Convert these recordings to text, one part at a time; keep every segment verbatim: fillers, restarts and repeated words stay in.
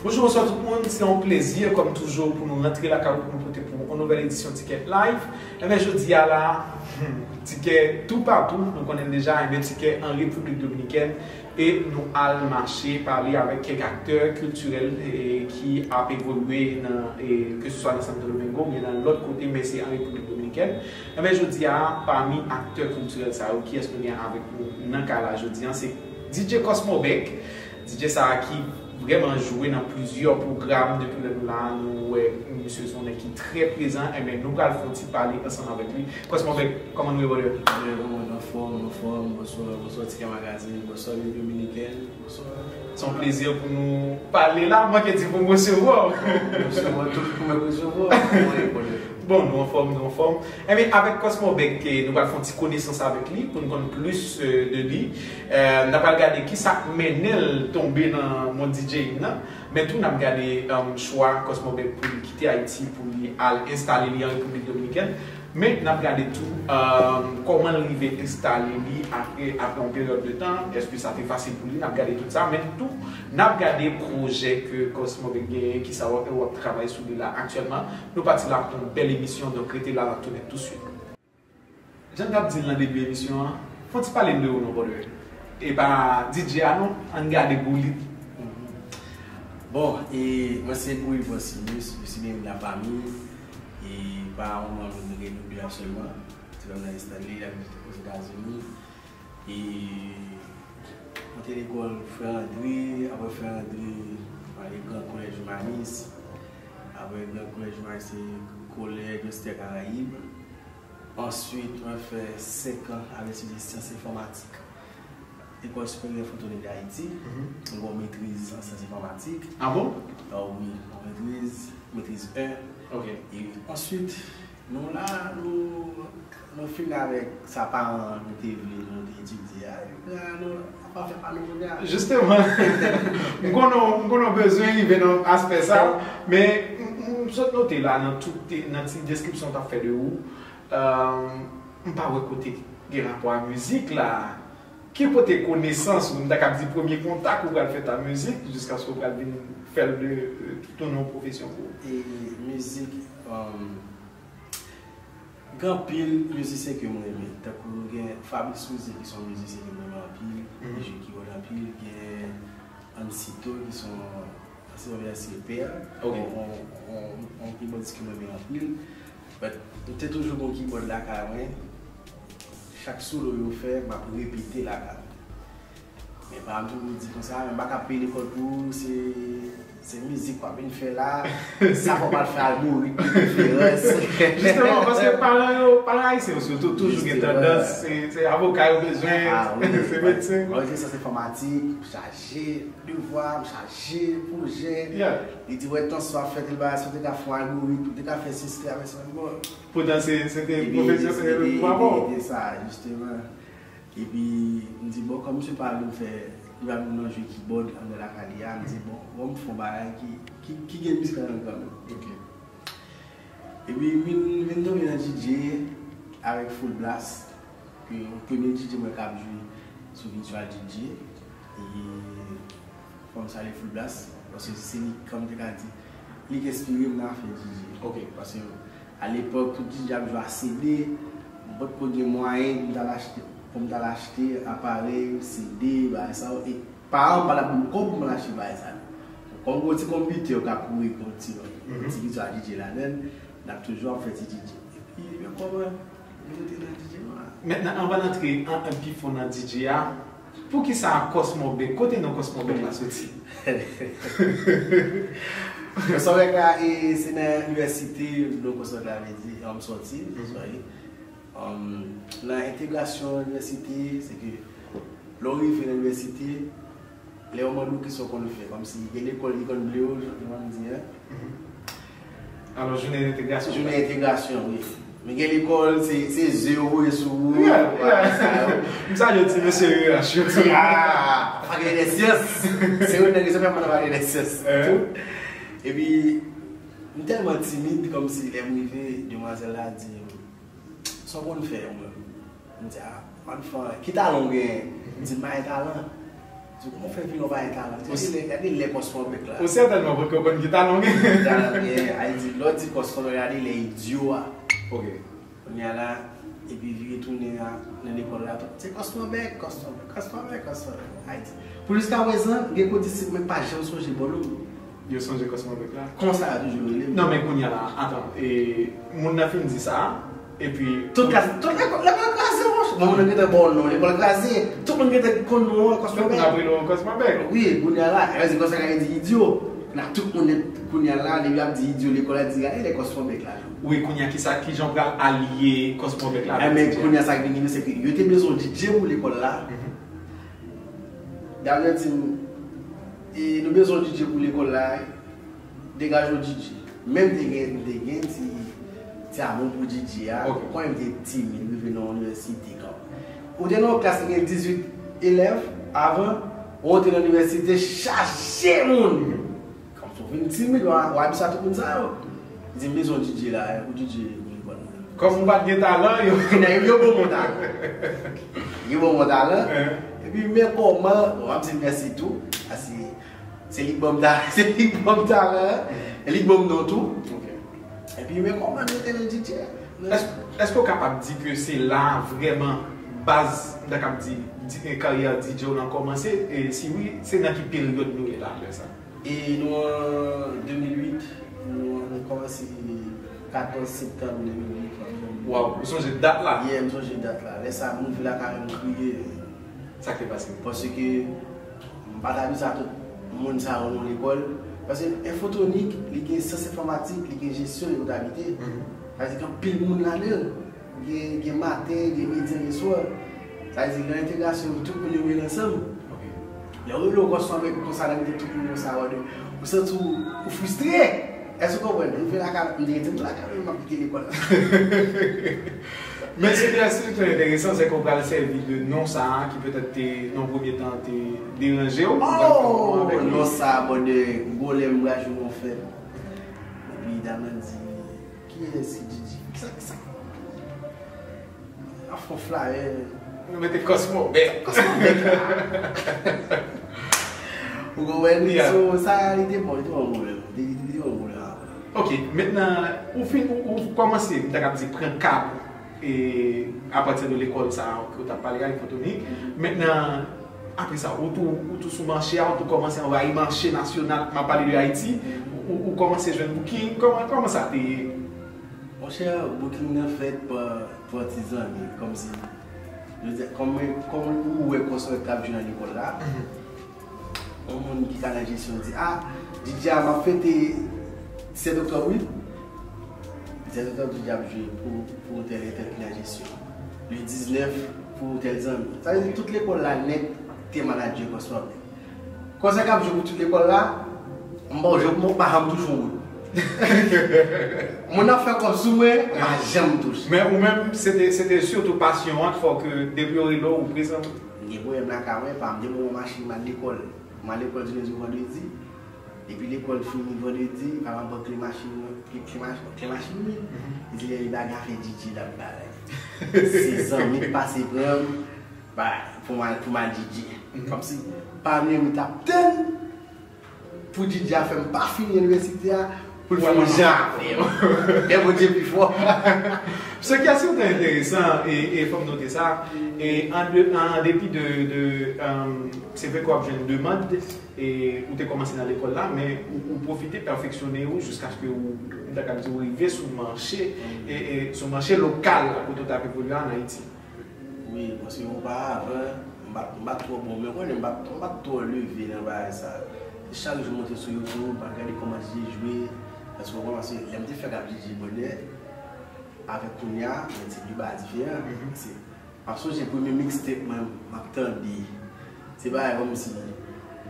Bonjou, bonswa tout moun. Se yon plezi, kòm toujou, pou nou rantre lakay ou pou nou pote pou yon nouvèl edisyon Tikèt Live. Enben, jodi a la, hmm, tikè toupatou, nou konnen l deja, enben, tikè an Repiblik Dominikèn. E nou al mache pale avèk kèk aktè kiltirèl, e, ki ap evolye nan, e, ke se swa nan Santo Domingo oubyen nan lòt kote, men se an Repiblik Dominikèn. Enben, jodi a, pami aktè kiltirèl sa yo, kiyès nou gen avèk nou nan kay la jodi a, se D J Cosmo Beck. D J sa a ki vrèman jwe nan plizyè pwogram depi lè nou la, nou wè misye se yon nèg ki trè prezan, enben, nou pral fè yon ti pale ansanm avèk li. Cosmo Beck, kòman nou ye, brother? Mwen, mwen, anfòm, anfòm, bonswa, bonswa, Tikè Magazine, bonswa, Repiblik Dominikèn, bonswa. Se yon plezi pou nou pale la, mwen ke di pou m resevwa w. Resevwa tout pou mwen resevwa w. Mwen, mwen, Bon, nou anfòm, nou anfòm. Enben, avèk Cosmo Beck, eh, nou pral fè yon ti konesans avèk li, pou n konn plis, eh, de li. Eh, n a pral gade kisa k mennen l tonbe nan mond D J nan. Men tou, n ap gade, um, chwa Cosmo Beck pou li kite Ayiti, pou li al enstale li an Repiblik Dominikèn. Men, n ap gade tou, um, kòman l rive enstale li apre, apre yon peryòd de tan. Èske sa te fasil pou li? N ap gade tout sa. Men tou, n ap gade pwojè ke Cosmo Beck genyen, kisa w ap, w ap travay sou li la aktyèlman. Nou pati la pou yon bèl emisyon, donk rete la, n ap tounen touswit. Jan m t ap di l nan debi emisyon an, fò w ti pale m de ou non, brother. E pa D J a non, ann gade boulit. Bon, e mwen se Boulit Francimus, je suis bien la famille, e pa yon manm de Repiblik la sèlman, se kòm nan Stanley, la vizite Ozetazini, e Mwen te lekòl Frè André, apre Frè André, mwen ale Gran Kolèj Imanis. Apre Gran Kolèj Imanis, se Collège Esther Caraïbe. Answit, mwen fè senk an avèk Enstiti Syans Enfòmatik, Lekòl Siperyè Frontonik Dayiti. Mwen gen yon metriz an syans enfòmatik. Ah bon? Ah wi, yon metriz, metriz en. Ok. E answit, Nou la, nou, nou fin avèk sa paran nou te vle nou te etidye a, epi la, nou ap fè pa nou kounye a. Jisteman, m konnen, m konnen w bezwen rive nan aspè sa, men m, m sot note la nan tout, nan ti deskripsyon w t ap fè de ou, euh, m pa wè kote gen rapò a mizik la. Ki kote konesans ou, m ta kab di premye kontak ou pral fè ta mizik, jiskaske w pral vin fè l de, euh, tounen yon pwofesyon pou ou? E mizik, um, gen anpil mizisyen ke m renmen. Tankou nou gen Fabrice Rouzier ki se yon mizisyen ke m renmen anpil, li jwe kibòd anpil, gen Ansito ki se yon, se yon vèsye pè, yon, yon, yon, yon kibòdis ke m renmen anpil. But, m te toujou gen yon kibòd lakay mwen. Chak solo yo fè, m ap repete lakay mwen. Men pa m toujou di konsa, men m pa ka peye lekòl pou ou, se, se mizik w ap vin fè la, sa fò w pral fè algoritm de preferans. Jisteman, paske paran yo, paran ayisyen yo sitou, toujou gen tandans, se, se avoka yo bezwen, se medsen. Mwen se syans enfòmatik, m chaje devwa, m chaje pwojè. Li di, wè, tansyon ap fèt, li bagay, si w te ka fè yon algoritm, ou te ka fè siskrip avèk sa, bon. Poutan se, se te pwofesyon, se te pwofesyon. Epi, epi, epi, epi sa, jisteman. Epi, m di, bon, kòm misye pa vle m fè, li pa vle m nan jwe kibòd anndan lakay li a, m di, bon, bon, m fè yon bagay ki, ki, ki gen mizik ladan l kanmenm. Ok. Epi, m vin, vin tonbe nan D J avèk Full Blast, ke premye D J mwen k ap jwe sou Virtual D J. E, fò m salye Full Blast, paske se li, kòm te ka di, li k enspire m nan afè D J. Ok. Paske alepòk, tout D J ap jwe a C D, m potko gen mwayen pou m t al achte, pou m t al achte aparèy, C D, bagay sa yo, e paran m pa t ap ban m kòb pou m al achte bagay sa yo. Kòm gen yon ti konpitè yo ka kouri, gen yon ti, ti Virtual D J ladan l, n ap toujou ap fè ti D J. Epi, men kòman, nou te nan D J nou la. Mentnan, anvan n antre an, an pi fon nan D J a, poukisa Cosmo Beck? Kote non Cosmo Beck la soti? Cosmo Beck la, e, se nan inivèsite, non Cosmo Beck la vle di, an m soti, sorry. Um, nan entegrasyon inivèsite, se ke lè w rive nan inivèsite, lè yo mande w kisa w konn fè, kòmsi gen lekòl ki konn ble w, jan yo konn di, en. Alò, jounen entegrasyon. Jounen entegrasyon, wi. Men gen lekòl, se, se ze yo voye sou ou. Yeah, yeah. M salye ti mesye R H yo tou. Ah, Faculté des Sciences. Se yo nèg yo fè mwen nan Faculté des Sciences tou. Epi, m tèlman timid, kòmsi lè m rive, demwazèl la di m, sa w konn fè, mwen? M di, a, m ann fè, ki talan w genyen? M di, m pa gen talan. Kòman w fè vin yon bagay talan? Gade lè, gade lè Kòsman Bèk la. Ou sètènman, paske w konn ki talan w gen. Talan w gen, a di, lè w di Kòsman Bèk, gade lè idyo a. Ok. Kounye a la, epi vire tounen a, nan lekòl la, se Kòsman Bèk, Kòsman Bèk, Kòsman Bèk, Kòsman Bèk. Ayiti. Pou jiska prezan, gen kote disip mwen pa janm sonje bò non. Yo sonje Kòsman Bèk la. Konsa yo toujou rele m. Non, men kounye a la, atan, e, moun nan fin di sa, epi tout klas, tout lekòl, lekòl kraze, monchè. Bon, moun nan gentan ba w non, lekòl kraze. Tout moun gentan konn non an, Kòsman Bèk. Moun ap rele w Kòsman Bèk. Wi, kounye a la, e, se konsa yo di idyo. La, tout moun, kounye a la, depi y ap di idyo lekòl la, di gade lè Kòsman Bèk la. Wi, kounye a, kisa, kijan w pral alye Kòsman Bèk la avèk idyo? Ebyen, kounye a, sa k vin rive, se ke yo te bezwen yon D J pou lekòl la. Mhm. Damyen di m, e, nou bezwen yon D J pou lekòl la, degaje yon D J. Menm te gen, te gen ti, ti amou pou D J a, ok, kòm te timid, rive nan inivèsite kanmenm. Ou te nan yon klas ki gen dizuit elèv, avan, ou te nan inivèsite, chaje moun. Kòm si w vin timid, w a, w a abitye a tout moun sa yo. Li di, "M bezwen D J la, e, pou D J pou lekòl mwen." Kòm ou pa t gen talan, yo. Yo, yo ban mwen talan. Yo ban mwen talan. Epi, men kòman, bon, m ap di l mèsi tou. Paske se li k ban m talan, se li k ban m talan, e li k ban m non tou. Ok. Epi, men kòman nou te nan D J. Èske, èske w kapab di ke se la vrèman baz, m ta kab di, di, karyè D J w lan kòmanse? E si wi, se nan ki peryòd nou ye la, lè sa? E nou an de mil uit, nou, nou kòmanse katòz septanm de mil uit. Waw, ou sonje dat la? Yeah, m sonje dat la. Lè sa, moun vin lakay mwen, m kriye. Sa k te pase? Paske m pa t abitye a tout moun sa yo nan lekòl. Paske Infotronic, li gen syans enfòmatik, li gen jesyon, li gen kontablite. Mhm. Sa vle di gen anpil moun ladan l. Gen, gen maten, gen midi, gen swa. Sa vle di, nan entegrasyon, tout moun yo rele ansanm. Ok. Lè yo rele w konsa, avèk konsa, nan mitan tout moun konsa, ou, ou santi w, ou fristre. Èske w konprann? M vin lakay, m te di m lakay, m ap kite lekòl la. Men se te, se te enteresan, se ke w pral sèvi de non sa a, ki petèt te, nan premye tan, te deranje w, ou pral fè non avèk li. Oh, non sa a, bon, de gwo lè m pral jwe yon fèt. Epi, dam nan di, "Kiyès ki D J? Kisa, kisa?" Ap fè yon flayè. Nou mete Kòsman Bèk. Kòsman Bèk la. Ou konprann? Yeah. So, sa, li te bon, li te bon pwoblèm. Li, li, li te bon pwoblèm. Ok, mentnan, ou fin, ou, ou kòmanse, m ta kab di, pran kab, e, apati de lekòl sa a, ke w t ap pale a, Infotronic. Mhm. Mentnan, apre sa, ou tou, ou tou sou mache a, ou tou kòmanse anvayi mache nasyonal, m ap pale de Ayiti, ou, ou kòmanse jwenn booking, kòman, kòman sa te ye? Monchè, booking nan fèt pa, pa ti zanmi, kòmsi, je veux dire, kòm, kòm ou wè Kòsman k ap jwe nan lekòl la, mhm, yon moun ki ka nan jesyon di, "Ah, D J a, m ap fete disèt oktòb, wi." Disèt oktòb, D J ap jwe pou, pou tèl e tèl ki nan jesyon. Le diznèf, pou tèl zanmi. Sa vle di, tout lekòl la nèt te manadje Kòsman. Kòsman k ap jwe pou tout lekòl la, m pa, m pa janm touche yon goud. Moun ap fè kòb sou mwen, m pa janm touche. Men ou menm, se te, se te sitou pasyon an k fè w ke depi yo rele w, ou prezan. M gen pwoblèm lakay mwen, pa m gen bon machin, m al lekòl. M al lekòl di lendi pou vandredi. Depi lekòl fini vandredi, pa m ap pran kle machin mwen, kle, kle mach-, kle machin li. Mhm. Li di lè li pa gen afè D J l ap bay. Se zanmi k pase pran m. Ba, pou m al, pou m al D J. Mhm. Kòmsi, pa menm li t ap tann pou D J a fè m pa fini inivèsite a, pou l fè yon jan avè m. Men Bondye pi fò. Se kesyon trè enteresan, e, e fò m note sa. E an de, an depi de, de, um, se vre ke w ap jwenn demann, e ou te kòmanse nan lekòl la, men ou, ou pwofite pèfeksyone w jiskaske ou, m ta kab di, ou rive sou mache, e, e sou mache lokal la, kote w t ap evolye an Ayiti. Wi, paske oparavan, m pa t, m pa t twò bon, men konnen m pa t, m pa t twò leve nan bagay sa. Se chak jou m monte sou YouTube, m ap gade kòman D J jwe, paske w konprann, paske lè m te fèk ap D J bonè, avèk kounye a, men se de bagay diferan. Mhm. Se, m ap sonje premye mixtape mwen, m ap tande. Se bagay kòmsi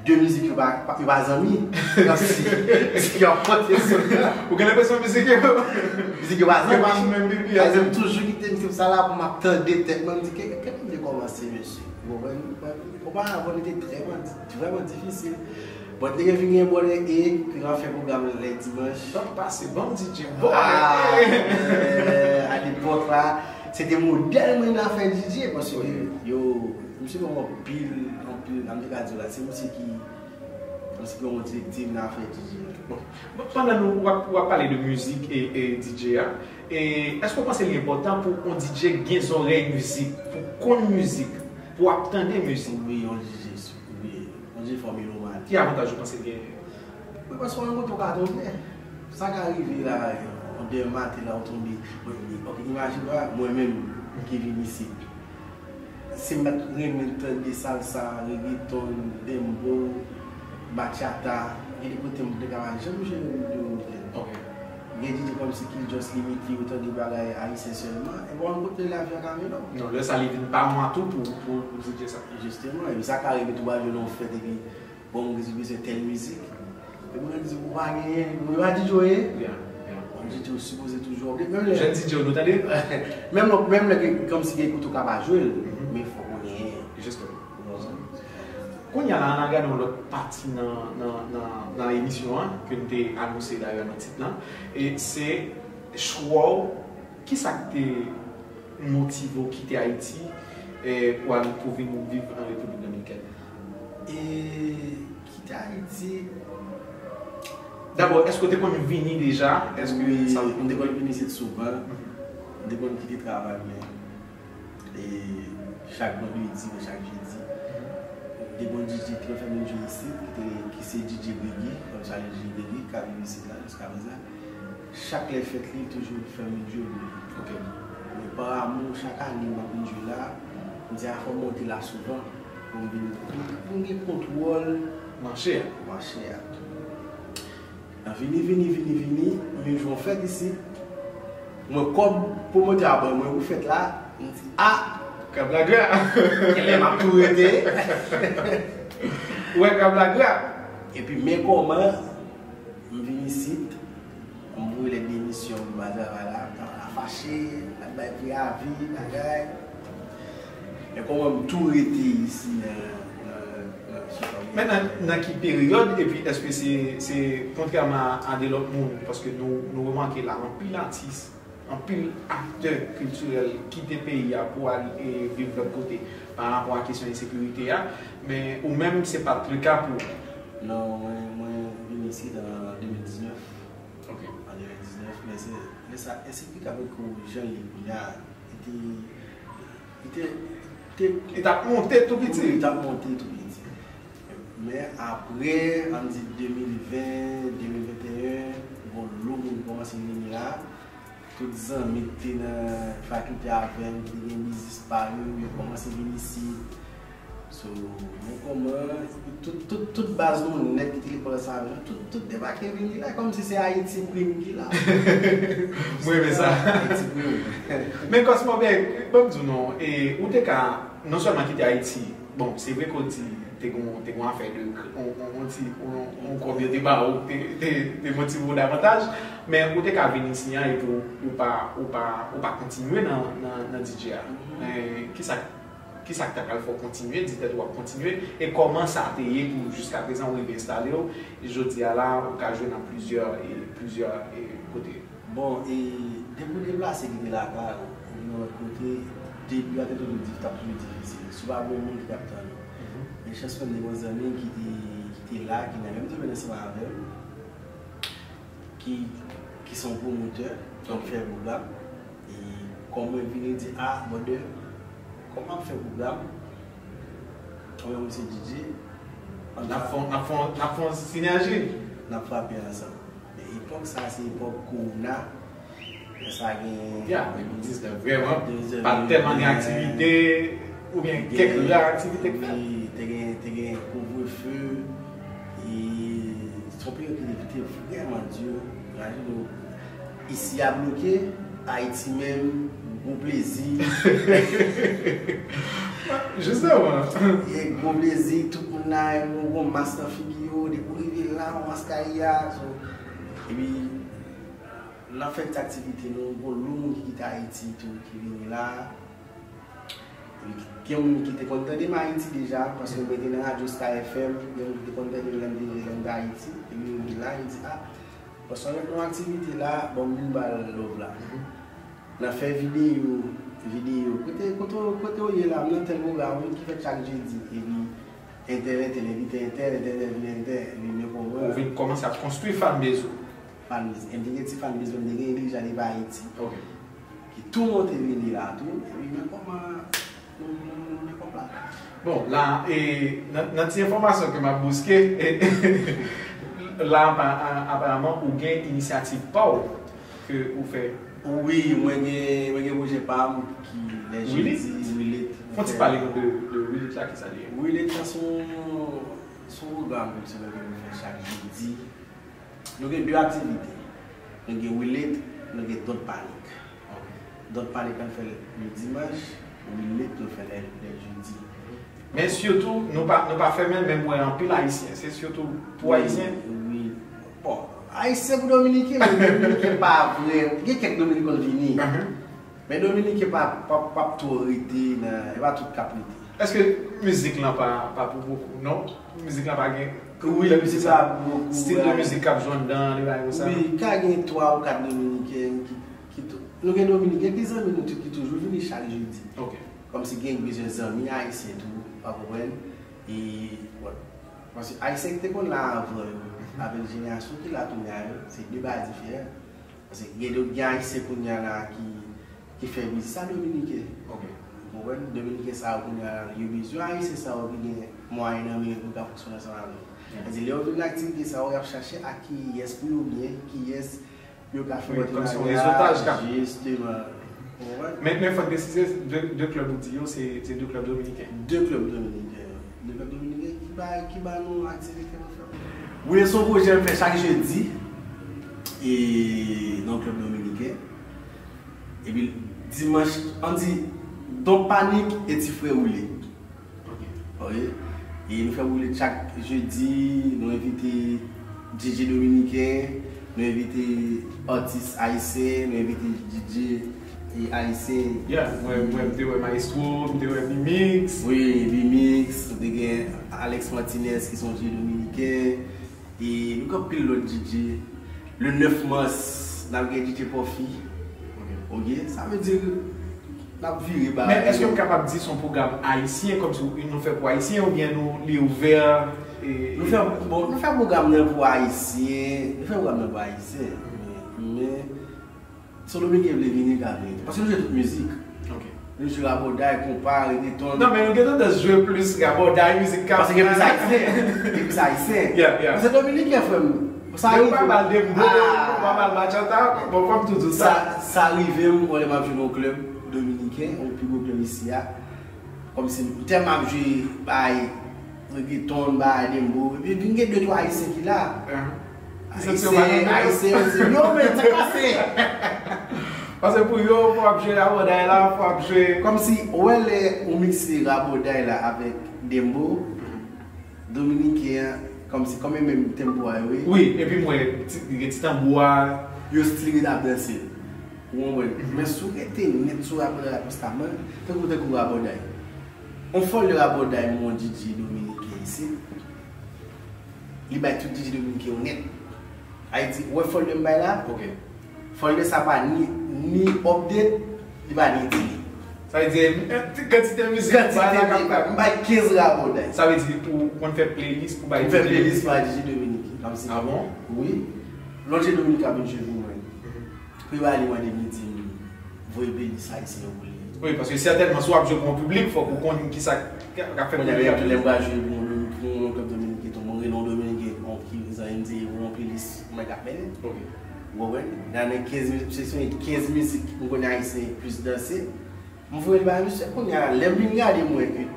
de mizik yo pa, pa, yo pa zanmi. Kòmsi mizik yo ap pote sou. Ou gen lenpresyon mizik yo? Mizik yo pa zanmi. Yo pa sou menm pipi. Sa vle di m toujou kite mizik sa la pou m ap tande tèt mwen, m di, "Ke, ke, ke m vle kòmanse, mesye?" Ou konprann? Oparavan, li te trè, vrèman difisil. Bon, te gen vin gen bòlè e ki ka fè pwogram lè dimanch. Ban m pase, ban m D J, bòlè. Ah, euh, à l'époque la, se te modèl mwen nan fè D J, paske, wi, yo, misye ban m anpil, Anpil, m te ka di w la, se misye ki, kòmsi ki yon direktiv nan afè D J a. Bon, pandan nou w ap, w ap pale de mizik e, e D J a, e èske w panse li enpòtan pou yon D J gen zòrèy mizik, pou konn mizik, pou ap tande mizik? Wi, yon D J, wi, yon D J fò melomàn. Ki avantaj ou panse l genyen? Wi, paske yon kote w ka tonbe. Sa ka rive la, yon demen maten la, ou tonbe. Mwen, ok, imajine w, mwen menm, ki vin isit. Si m pa t renmen tande salsa, reggaeton, dembow, bachata, gen de kote m te ka pa janm jwe yon ritm dominiken. Ok. Gen D J kòmsi ki just limite yo tande bagay ayisyen sèlman, e bon, yon kote lavi a ka mennen w. Non, lè sa li vin pa mwa tou pou, pou, pou D J sa. Jisteman, epi sa ka rive tou, w al jwe nan yon fèt, epi bon, m bezwen tèl mizik. Epi moun nan di, ou pa genyen, ou pa D J w ye? Yeah, yeah. Bon, D J w sipoze toujou ap menm lè. Jèn D J w nou tande? Menm lè, menm lè ke kòmsi gen kote w ka pa jwe l, men fòk ou genyen. Jisteman. Kounye a la, ann al gade yon lòt pati nan, nan, nan, nan emisyon an, ke n te anonse dayè nan tit lan, e se chwa w, kisa k te motive w kite Ayiti, eh, pou al, pou vin viv an Repiblik Dominikèn? E kite Ayiti. Dabò, èske w te konn vini deja? Èske wi, sa m te konn vini isit souvan. Mhm. M te konn kite travay mwen. E chak vandredi, chak jedi, m te konn D J ki te fè m vin jwe isit, ki te, ki se D J Gregi, kòm sa D J Gregi, k ap viv isit la jiska prezan. Chak lè fèt li, toujou fè m vin jwe pou li. Ok. Men pa amou, chak ane m ap vin jwe la, m di a fò m monte la souvan pou m vin, pou m gen kontwòl mache a. Mache a. Nan vini, vini, vini, vini, m vin jwe yon fèt isit. Mwen kòb pwomotè a ban mwen pou fèt la, m di a, Krab Lagra. Genlè m ap tou rete. Ou wè Krab Lagra. Epi men kòman m vin isit, m voye lèt demisyon m pa travay la, m ta fache, m ap bay preyavi, bagay. Men kòman m tou rete isi nan, nan, nan Chikago. Men nan, nan ki peryòd, epi èske se, se kontrèman a de lòt moun, paske nou, nou remake la, anpil atis, anpil aktè kiltirèl kite peyi a pou al, e, viv lòt kote, pa rapò a kesyon ensekirite a, men ou menm, se pa t le ka pou ou? Non, mwen, mwen vin isit an de mil diznèf. Ok. An de mil diznèf, men se, men sa, ensekirite a poko jan l ye kounye a. Li te, li te, te, li t ap monte tou piti. Wi, li t ap monte tou piti. Men apre, ann di de mil ven, de mil venteyen, gon lo moun kòmanse vini la. Tout zanmi ki te nan fakilte avè m, ki te gen biznis pa yo, yo kòmanse vin isit. So, men kòman, tout, tout, tout baz nou nèt ki te lekòl ansanm avè nou, tout, tout debake vini la, kòmsi se Ayiti Prim ki la. Mwen renmen sa. Ayiti Prim. Men Cosmo, ben, ban m di w non, e, ou te ka non sèlman kite Ayiti, bon, se vre ke w di te gon, te gon afè de, on, on, on ti, on, on kòb yo te ba ou, te, te, te motive w davantaj, men ou te ka vin isi an epi w, ou pa, ou pa, ou pa kontinye nan, nan, nan D J a. Men, kisa Kisa k ta pral fè w kontinye, di tèt ou w ap kontinye, e kòman sa te ye pou jiska prezan ou rive enstale w, e jodi a la, ou ka jwe nan plizyè, e, plizyè, e, kote? Bon, e, depi w deplase kite lakay ou, ou vin yon lòt kote, debi a te toujou dif-, t ap toujou difisil. Si w pa gen yon moun ki t ap tann ou. Mhm. Men chans mwen, m te gen yon zanmi ki te, ki te la, ki nan menm domèn ansanm avè m. ki, ki se yon pwomotè, donk fè pwogram. E kòm mwen vini di, a, brother, kòman m ap fè pwogram? Kòm mwen se D J, n ap fè, n ap fè, n ap fè yon sinèji. N ap frape ansanm. Men epòk sa, se epòk kowona. Lè sa gen. Ya, de mil diznèf, vrèman, pa t tèlman gen aktivite, oubyen kèk ra aktivite k fèt. Wi, te gen, te gen kouvrefe, e se yon peryòd ki te, te vrèman di. Imajine w, isi a bloke, Ayiti menm, gwo plezi. Jisteman. E gwo plezi, tout moun la, yon gwo mas nan figi yo, depi w rive la, yon mas kay a, so, epi, n ap fè ti aktivite nou, gon lo moun ki kite Ayiti tou, ki vini la. Gen moun ki te konn tande m Ayiti deja, paske mwen te nan radyo Sky F M, gen moun ki te konn tande m lè m te, lè m te Ayiti, epi yo vin la, yo di, a, paske w ap nan aktivite la, bon, m vin ba l love la. N ap fè videyo, videyo, kote, kote, kote w ye la, m nan tèl pwogram, wi, ki fèt chak jedi, epi Entèl, entèl envite entèl, entèl, entèl vin entèl, vin men konpran. Ou vin kòmanse ap konstwi fanbase ou. Fanbase. E m te gen ti fanbase mwen, m te gen Elija depi Ayiti. Ok. Ki tou monte vini la tou. Epi men kòman nou nou nou men kòb la. Bon, la, e, nan, nan ti enfòmasyon ke m ap bouske, e, la, apa- a- aparaman, ou gen inisyativ pa w ke ou fè. Wi, mwen gen mwen gen pwojè pa m ki lè Wilit? Jedi, Wilit. Fon ti pale nou de, de Wilit la, ki sa li ye? Wilit la se yon se yon pwogram kiltirèl ke nou fè chak jedi. Nou gen de aktivite. Nou gen Wilit, nou gen Don't Panic. Don't Panic, nou fè l le dimanch, Wilit, nou fè l le jedi. Men sitou, nou pa, nou pa fèmen, men m wè anpil Ayisyen. Se sitou pou Ayisyen? Wi. Bon, Ayisyen pou Dominiken, men Dominiken pa vre. Gen kèk Dominiken konn vini. Men Dominiken pa, pa, p ap twò rete nan, e pa tout k ap rete. Èske mizik lan pa, pa pou bokou? Non? Mizik lan pa gen. Wi, mizik la pou bokou. Stil de mizik k ap jwe anndan, de bagay konsa. Wi, ka gen twa ou kat Dominiken ki, ki tou. Nou gen Dominiken, gen zanmi nou tou ki toujou vini chak jedi. Ok. Kòmsi gen bezwen zanmi Ayisyen tou, pa konprann. E, bon, paske Ayisyen ki te konn la anvan yo, avèk jenerasyon ki la kounye a yo, se de bagay diferan. Paske gen de gen Ayisyen kounye a la ki, ki fè mizik sa Dominiken. Ok. Ou konprann? Dominiken sa yo kounye a la, yo bezwen Ayisyen sa yo ki gen mwayen nan men yo pou ka fonksyone ansanm avè yo. Sètadi, lè yo vin nan aktivite sa yo, y ap chache ak kiyès pou yo byen, kiyès yo ka fè Wi, kòmsi yon rezotaj k ap. Jisteman. Ou konprann? Men, men fòk presize, de, de klèb ou di yo, se, se de klèb dominiken. De klèb dominiken. De klèb dominiken ki ba, ki ba nou aktivite nou fè. Wi, se yon pwojè m fè chak jedi. E nan klèb dominiken. Epi dimanch, ann di, Don Panik e Ti Frè Woule. Ok. E nou fè woule chak jedi, nou envite D J dominiken, nou envite atis ayisyen, nou envite D J e ayisyen. Yeah, mwen, mwen, m te wè Maestro, m te wè B-Mix. Wi, B-Mix, nou te gen Alex Martinez ki se yon D J dominiken. E nou gen anpil lòt D J. Le nèf mas, n ap gen D J Puffy. Ok, sa vle di n ap vire bagay. Men èske m kapab di se yon pwogram ayisyen, kòmsi nou fè pou ayisyen, oubyen nou li ouvè? E Nou fè, bon, nou fè pwogram nan pou ayisyen, nou fè pwogram nan pou ayisyen. Men, men, si yon dominiken vle vini, l ka vini. Paske nou jwe tout mizik. Ok. Nou jwe rabòday, konpa, regeton. Non, men nou gen tandans jwe plis rabòday, mizik k ap. Paske gen plis ayisyen. Gen plis ayisyen. Yeah, yeah. Ou se dominiken, frè m. Sa Lè ou rive. Pral dembo, Ah. Pral bachata, bon, fò m tou di sa. Sa, sa rive m, bon, lè m ap jwe nan yon klèb dominiken, yon pi gwo klèb isi a. Kòmsi m tèlman ap jwe bay regeton, bay dembo, epi vin gen de twa ayisyen ki la. Ahan. Ayisyen, ayisyen, yo di, yo, men sa pase. Paske pou yo, fò ap jwe rabòday la, fò ap jwe. Kòmsi, ou wè lè ou mikse rabòday la avèk dembo, dominiken an, kòmsi, kòm e menm tempo a yo ye. Wi, epi m wè ti- gen ti tanbou a. Yo still ret ap danse. Ou konprann? Men si w rete nèt sou rabòday la konstaman, tankou, tankou rabòday. On fòl de rabòday, mon D J dominiken isi, li bay tout D J dominiken yo nèt. Ayiti, ou wè fòl de m bay la? Ok. Fòl de sa pa ni, ni update, li pa ni delay. Sa vle di, eh, kantite mizik ou bay la k ap fè. M bay kenz rabòday. Sa vle di, ou konn fè playlist pou bay M fè playlist pa D J dominiken. Kòmsi. Ah bon? Wi. Lòt je dominiken ap vin jwe pou mwen. Prepare li mande midi, m voye playlist ayisyen yo pou li. Wi, paske sètènman, si w ap jwe pou yon piblik, fòk ou konn ki sa k ap fè Kounye a, piblik ap. Lè m pral jwe pou yon, pou yon klèb dominiken, tou, mwen rele yon dominiken, yon ki zanmi m di, yon playlist mwen k ap mennen. Ok. Ou konprann? Nan, nan kenz mizik, se sou kenz mizik, m konnen ayisyen plis danse. M voye l bay misye, kounye a, lè m vin gade, m wè ke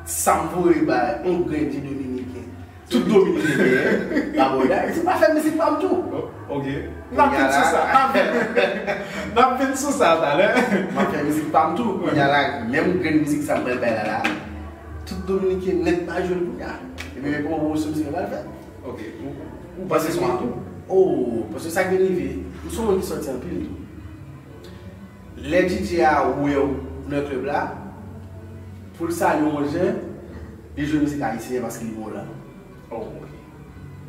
sa m voye bay yon grenn ti dominiken. Tout dominiken genyen, rabòday. Se pa fè mizik pa m tou. Oh, ok. N ap vin sou sa. N ap vin, n ap vin sou sa talè. M ap fè mizik pa m tou. Kounye a la, menm grenn mizik sa m pral bay la la, tout dominiken nèt pa jwe l kounye a. Epi men pwomosyon mizik la pral fè. Ok. Ou, ou panse se yon atou? Oh, paske sa k vin rive, m se yon moun ki sòti anpil tou. Lè D J a wè w nan klèb la, pou l salye w, monchè, li jwe mizik ayisyen paske li wè w la. Oh, ok.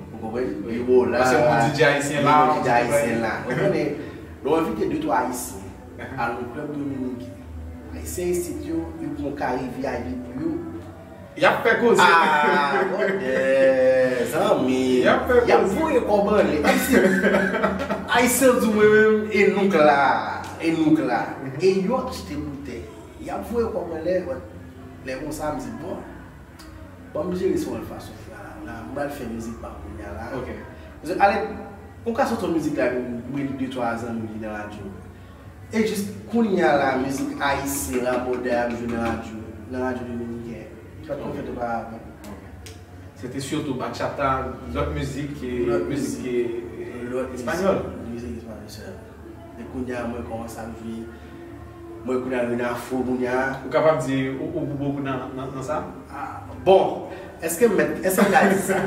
Ou konprann? Li wè w la. Paske yon D J ayisyen la, Yon D J ayisyen la. Ou konnen, lè w envite de twa ayisyen al nan klèb dominiken, ayisyen isit yo, yo pran kare V I P pou yo. Y ap fè koze. Ah, brother, zanmi. Y ap fè koze. Y ap voye kòb anlè. Ayisyen, Ayisyen di mwen menm, e nou k la, e nou k la. E yo ap achte boutèy. Y ap voye kòb anlè, but lè konsa, m di, bon, ban m jere sa yon lòt fason. La, la, m pral fè mizik pa m kounye a la. Ok. Paske, alè, ou ka soti yon mizik la, vin rele de twa zanmi ki nan radyo. E jis kounye a la, mizik ayisyen, rabòday ap jwe nan radyo, nan radyo dominiken. Ki pa t konn fèt oparavan. Ok. Se te sitou bachata, lòt mizik, e, lòt mizik, mizik, e, lòt mizik, espanyòl. Mizik espanyòl sèlman. E kounye a, mwen kòmanse ap jwe, mwen kounye a, jwe nan afro kounye a. Ou kapab di ou, ou gwo bokou nan, nan, nan sa? Ah, bon, èske m mèt, èske m ka di sa?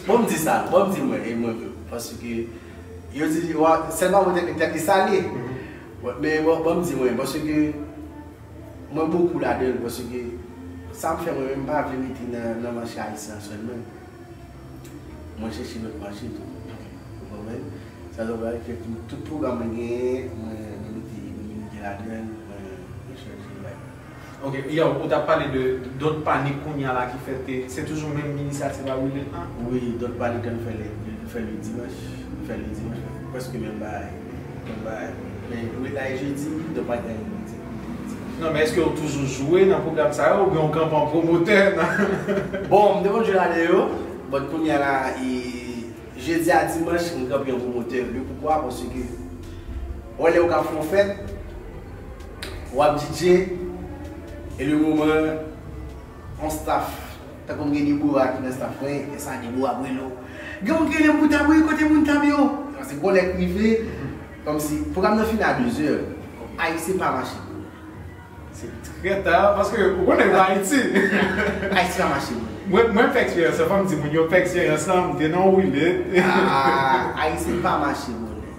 Bon, m di sa, bon, m di mwen, e mwen menm. Paske yo di, wa, sèlman mwen tèt, tèt li sale. Mhm. Bon, men bon, bon, m di mwen, paske mwen bokou ladan l, paske sa m fè mwen menm, m pa vle rete nan, nan mache ayisyen an sèlman. Mwen chèche lòt mache tou. Ou konprann? Sa vle di, tout pwogram mwen genyen, mwen, mwen mete dominiken ladan l, mwen, mwen chèche bay. Ok, yo, ou t ap pale de Don't Panic kounye a la ki fèt, e, se toujou menm inisyativ a Wilnet lan? Wi, Don't Panic la nou fè lè, nou fè le dimanch, nou fè le dimanch, prèske menm bagay, menm bagay. Men, Wilnet la e jedi, Don't Panic la e lendi. Non, men èske ou toujou jwe nan pwogram sa yo, oubyen ou kanpe an pwomotè nan? Bon, m te konn jwe ladan yo, but kounye a la, e, jedi a dimanch, m kanpe an pwomotè. Li poukwa? Paske, wè, lè ou ka fè yon fèt, w ap D J, e le moman, yon staff, tankou m gen Debora ki nan staff mwen, e sa Debora ap rele w. Gen moun ki rele m pou tab, wi, kote moun tab yo? Paske gon lè k rive, kòmsi, pwogram nan fini a dezè. Ayisyen pa mache pou nou. Se trè ta, paske ou konnen nou Ayiti. Ayisyen pa mache pou nou. Mwen, mwen fè eksperyans lan, fò m di moun yo fè eksperyans lan, m te nan Wilnet. Ah, Ayisyen pa mache pou nou.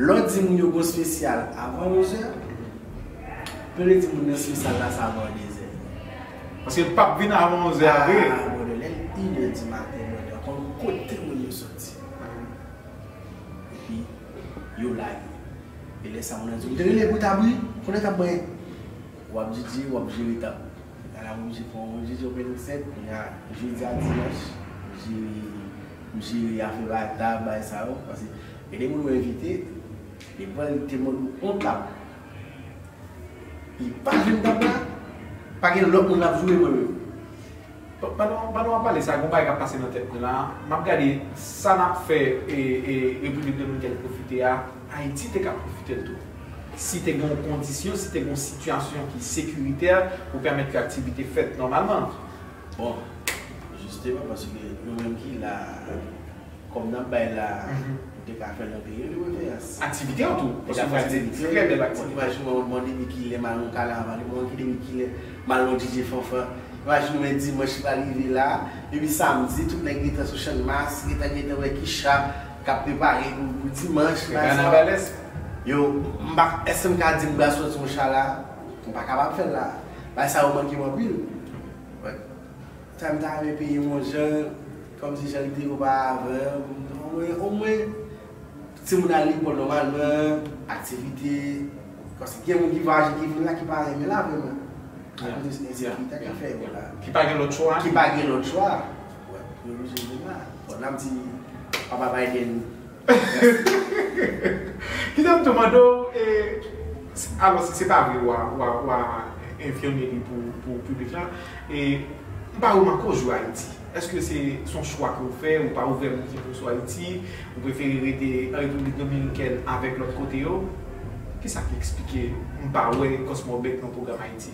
Lè w di moun yo gon espesyal avan onzè, plede di moun nan espesyal la se avan dezè. Paske l p ap vin avan onzè a vre. Ah, brother, lè l inè di maten, brother, konn kote moun yo soti. Epi, yo lage. E lè sa moun nan di, "M te rele pou tab wi, konnen tab mwen." W ap D J, w ap jere tab. Ala mwen oblije pran yon D J opening set, kounye a, jedi a dimanch, m jere, m jere afè bay tab, bay sa yo, paske gen de moun ou envite, depi lè li te mande w yon tab, li pa jwenn tab la, pa gen lòt moun l ap jwe mwen menm. Pa-, pandan, pandan w ap pale sa, gon bagay k ap pase nan tèt mwen la. M ap gade sa n ap fè, e, e, Repiblik Dominikèn pwofite a, Ayiti te ka pwofite l tou. Si te gen yon kondisyon, si te gen yon sitiyasyon ki sekiritè pou pèmèt ke aktivite fèt nòmalman. Bon, jisteman, paske nou menm ki la, kòb n ap bay la, mhm, nou te ka fè l nan peyi yo de preferans. Aktivite yo tou, paske nou fè aktivite, trè bèl aktivite. Imajine w, mande depi kilè m al nan kanaval, mande depi kilè m al nan D J fanfan. Imajine w, dimanch pral rive la, depi samdi, tout nèg gentan sou Channmas, gentan, gentan wè ki cha k ap prepare pou, pou dimanch, bagay sa yo. Yo, m pa, èske m ka di m pral sòti yon cha la? M pa kapab fè l la. Bagay sa yo manke m anpil. But, sa m ta renmen peye yon jan, kòmsi jan l te ye oparavan, omwen, omwen, timoun al lekòl nòmalman, aktivite, paske gen moun ki vwayaje, ki vin la, ki pa renmen la vrèman. Akoz de ensekirite k ap fè yo la. Ki pa gen lòt chwa. Ki pa gen lòt chwa. Wè, yo oblije vin la. Bon, n ap di, Papa Biden, Kite m tou mande w, e, alò, si se pa vre, w a, w a, w a enfime li pou, pou piblik la. E, m pa remake w jwe Ayiti. Èske se, se yon chwa ke w fè, ou pa ouvè moun ki pou sou Ayiti, ou prefere rete an Repiblik Dominikèn avèk lòt kote yo? Kisa ki eksplike m pa wè Cosmo Beck nan pwogram Ayiti?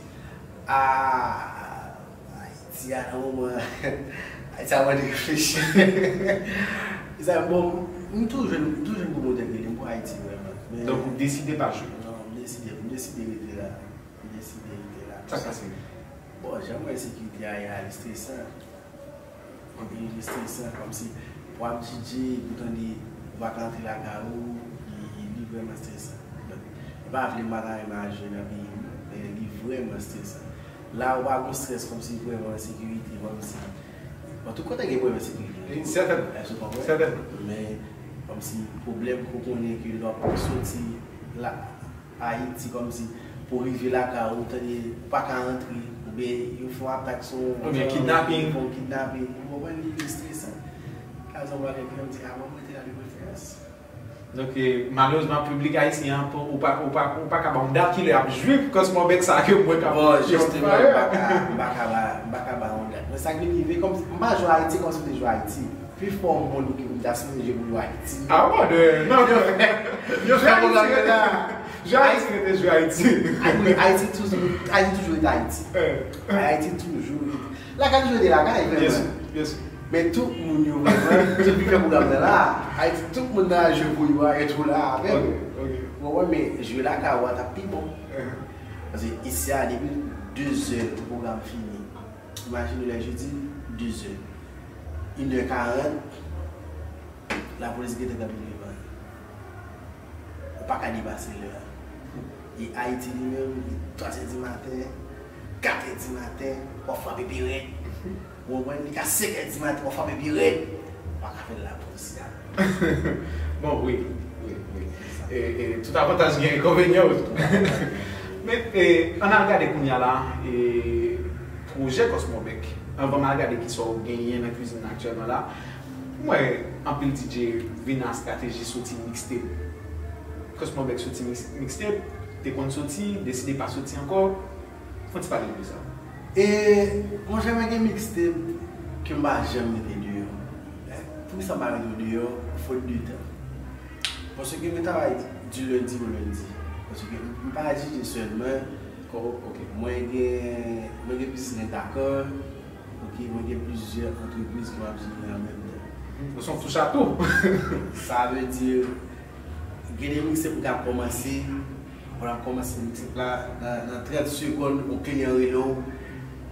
Ah, Ayiti a, nan moman, Ayiti a mande reflechi. Sa, bon, m toujou, m toujou gen pwomotè ki rele m pou Ayiti, vrèman. Men donk, ou deside pa jwe? Non, m deside, m deside rete la. M deside rete la. Sa k pase? Bon, jan m wè ensekirite a ye a, li stresan. Anpil, li stresan, kòmsi pou ap D J, pou tande, ou pa ka antre lakay ou, li, li vrèman stresan. Donk, e pa vle m pa ta renmen al jwe nan peyi m, men li vrèman stresan. La, ou pa gon strès kòmsi vrèman ensekirite, kòmsi. Bon, tout kote gen pwoblèm ensekirite. Sètènman. Èske w konprann? Sètènman. Men, kòmsi pwoblèm ke w konnen ke lè w ap soti la, Ayiti, kòmsi pou w rive lakay ou, ou tande ou pa ka rantre, ou Yo fè yon atak sou yon... Oubyen kidnaping. Yo fè yon kidnaping. Ou konprann, li estresan. Kaz yon bagay ki di, "Ah, mwen, mwen te la de preferans." Donk, eh, malerezman, piblik ayisyen an, ou pa, ou pa, ou pa ka ba m dat kilè y ap jwe Cosmo Beck sa ke mwen ka... Bon, jisteman, m pa ka, m pa ka ba, m pa ka ba yon dat. Men sa k vin rive, kòm m pa jwe Ayiti, kòm si m te jwe Ayiti. Pifò moun ki pou ta sipoze jwe pou yo Ayiti. Ah bon, de, non. Yo fè pwogram la. Jwe Ayiti rete jwe Ayiti. Ayiti toujou, Ayiti toujou rete Ayiti. Ayiti toujou rete. Lakay toujou rete lakay, vrèman. Men tout moun yo vrèman, depi fè pwogram nan la, Ayiti, tout moun nan jwe pou yo a, e tou la avè m. Ou wè, men jwe lakay ou a t ap pi bon. Paske isi a, depi de zè pwogram fini. Imajine lè jodi, de zè. Inè karant, lapolis gentan kanpe devan. Ou pa ka depase lè a. E Ayiti li menm, li twa zè di maten, kat è di maten, w ap frape pi rèd. Ou konprann? Li ka senk è di maten, w ap frape pi rèd. Ou pa ka fè l la pou isi a. Bon, wi, wi, wi. E, e, tout avantaj gen enkonvenyan yo tou. Men, e, ann al gade kounye a la, e, pwojè Cosmo Beck. Anvan m al gade kisa w genyen nan kwizin nan aktyèlman la, m wè anpil D J vin a estrateji soti mixtape. Cosmo Beck soti mix-, mixtape, te konn soti, deside pa soti ankò. Fò n ti pale de sa. E, monchè, mwen gen mixtape ke m pa janm mete deyò. Poukisa m pa mete yo deyò? Fot de tan. Paske mwen travay di lendi o lendi. Paske m pa D J sèlman. Oh, ok. Mwen gen, mwen gen biznis nan Dakar. Ok, mwen gen plizyè antrepriz ke m ap jere an menm tan. Ou se yon touch à tout. Sa vle di, gen de mixtape m ka kòmanse, ou ap kòmanse mixtape la, nan, nan trant segonn, yon kliyan rele w,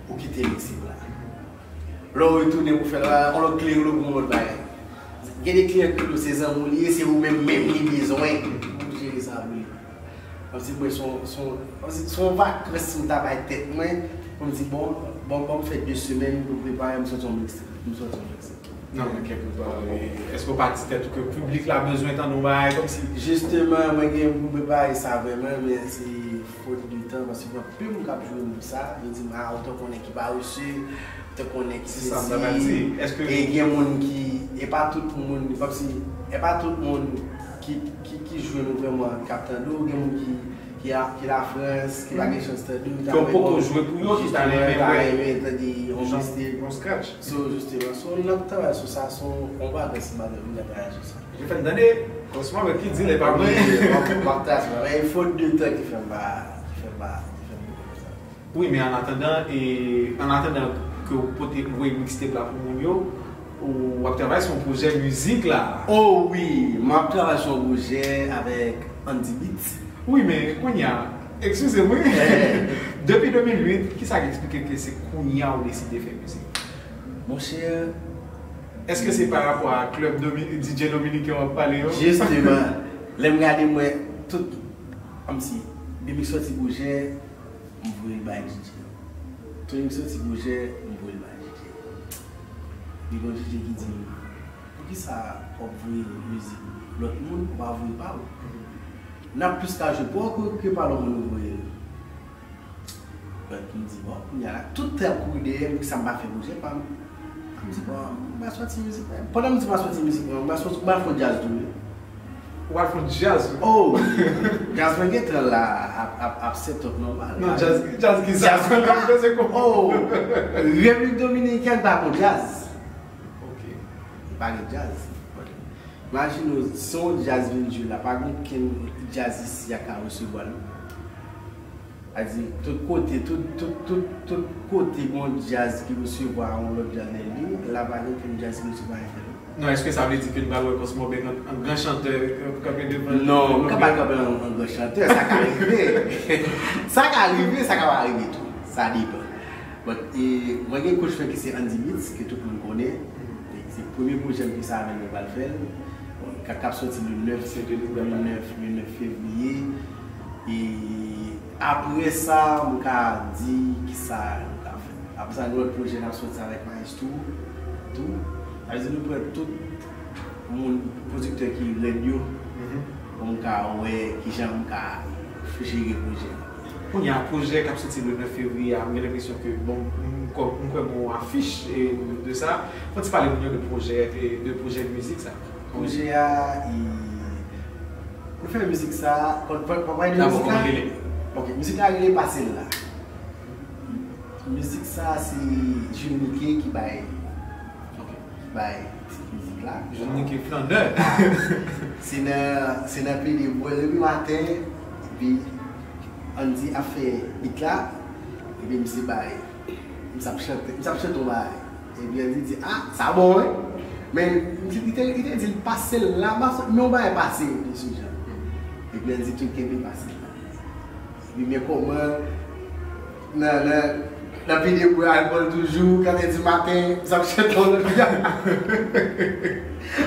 ou kite mixtape la. Lè w retounen pou fè l, yon lòt kliyan rele w pou yon lòt bagay. Gen de kliyan ki rele w, se zanmi w li ye, se ou menm menm li bezwen pou jere sa pou li. Kòmsi mwen se yon, se yon, kòmsi se yon vakans m ta bay tèt mwen, pou m di, bon, bon, bon, m fè de semèn pou m prepare, m sòti yon mixtape, m sòti yon mixtape. Non, men kèk lòt bagay, èske w pa di tèt ou ke piblik la bezwen tande yon bagay kòmsi? Jisteman, mwen gen pou m prepare sa vrèman, men se fot de tan, paske gen anpil moun k ap jwe m pou sa, yo di m, ah, ou te konnen ki parese, te konnen ki sesi, e gen moun ki, e pa tout moun, kòmsi, e pa tout moun ki, ki, ki jwe nou vrèman k ap tande w, gen moun ki, ki a, ki Lafrans, ki pa gen chans tande w, ki ta renmen, jisteman, ta renmen tande yon mixtape. So, jisteman, so, n ap travay sou sa, se yon, yon bagay, se bagay, nou ka travay sou sa. Yo fè n tande, franchman, men ki di l, e pa mwen. M ap, m ap travay sou sa, men fot de tan ki fè m pa, ki fè m pa, ki fè m poko fè sa. Wi, men an atandan, e, an atandan ke w pote, voye mixtape la pou moun yo, ou ap travay sou yon pwojè mizik la. Oh wi, m ap travay sou yon pwojè avèk Andy Beats. Wi, men kounye a, eskize m, wi. Depi de mil uit, kisa k eksplike ke se kounye a ou deside fè mizik? Monchè, èske se pa rapò a klèb domi-, D J dominiken w ap pale yo? Jisteman, lè m gade, mwen, tout, kòmsi, depi m sòti pwojè, m voye l bay D J. Tout m soti pwojè, m voye l bay D J. Epi gon D J ki di m, "Poukisa w ap voye mizik lòt moun, ou pa voye pa w? N ap plis ka jwe pa w ke, ke pa lòt moun ou voye l." But m di, "Bon, kounye a la, tout tan y ap kouri dèyè m, poukisa m pa fè pwojè pa m?" M di, "Bon, m pa soti mizik mwen." Pandan m di m pa soti mizik mwen, m pa soti, m pa fè djaz tou, wi. Ou al fè yon djaz? Oh, djaz mwen gentan la ap, ap, ap set up nòmal. Non, djaz, djaz ki sa? Djaz mwen gentan se kon... Oh, Repiblik Dominikèn pa gon djaz. Ok. Pa gen djaz. Imajine w, si yon djaz vin jwe la, pa gen okenn djaz isi a ka resevwa l. Sa di, tout kote, tout, tout, tout, tout kote gon djaz ki resevwa yon lòt djaz nan li, la pa gen okenn djaz ki resevwa entèl. Non, èske sa vle di ke n pral wè Cosmo Beck an, an gran chantè, k-, kanpe devan... Non, m ka pa kanpe an, an gran chantè, sa ka rive. Sa ka rive, sa ka pa rive tou. Sa depann. But, e, mwen gen coach mwen ki se Andy Beats, ke tout moun konnen. E se premye pwojè m ki sa avè l, mwen pral fè l. Bon, k ap, k ap soti le nèf, se le nèf, le nèf fevriye. E apre sa, m ka di kisa nou ka fè. Apre sa, gen lòt pwojè n ap soti avèk Maestro tou. Sa vle di nou pran tout moun, pwodiktè ki rèd yo, pou m ka wè kijan m ka jere pwojè a. Kounye a, pwojè k ap soti le nèf fevriye a, m gen lenpresyon ke, bon, m kwè, m kwè gen yon afich e, de sa. Fò n ti pale moun yo de pwojè, e, de pwojè mizik sa. Pwojè a, e, pou fè mizik sa, pa, pa, pa pale de mizik la. Dabò, kòman l rele? Ok, mizik la rele Pase l la. Mizik sa, se Jules Mickey ki bay, bay tit mizik la. Jules Mickey Flannè. Se nan, se nan plede bwè depi maten, epi Andy ap fè bit la, epi misye bay, misye ap chante, misye ap chante yon bagay. Epi Andy di, ah, sa bon, wi. Men, li te, li te di l pase l la, men yon bagay pase, de sou jan. Epi Andy tou kenbe pase l la. Epi men kòman, nan, nan, nan pede bwè alkòl toujou, kat è di maten, misye ap chante yon lòt bagay.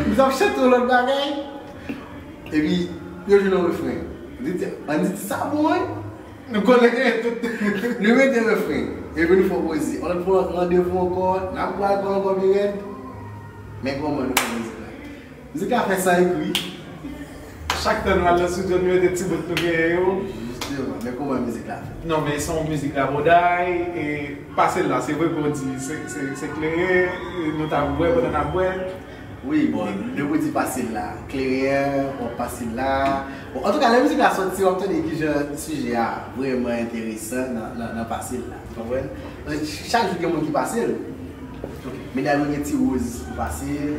Misye ap chante yon lòt bagay. Epi, yo jwenn yon refren. Andy di, Andy di, sa bon, wi. Nou konnen tout. Nou mete refren. Epi nou fè poezi. Yon lòt fwa, randevou ankò, n ap bwè alkòl ankò pi rèd. Men kòman nou fè mizik la? Mizik la fè san ekri. Chak tan nou al nan estidyo, nou mete ti bout nou genyen yo. Jisteman, men kòman mizik la fèt? Non, men se yon mizik rabòday, e pase l la, se vre ke w di, se, se, se kleren, e nou t ap bwè pandan n ap bwè. Wi, bon, lè w di pase l la, kleren, w ap pase l la. Bon, antouka, lè mizik la soti, w ap tande kijan sijè a vrèman enteresan nan, nan, nan pase l la. Ou konprann? Paske ch-, chak jou gen moun ki pase l. Medam yo gen Ti Woz pou pase l,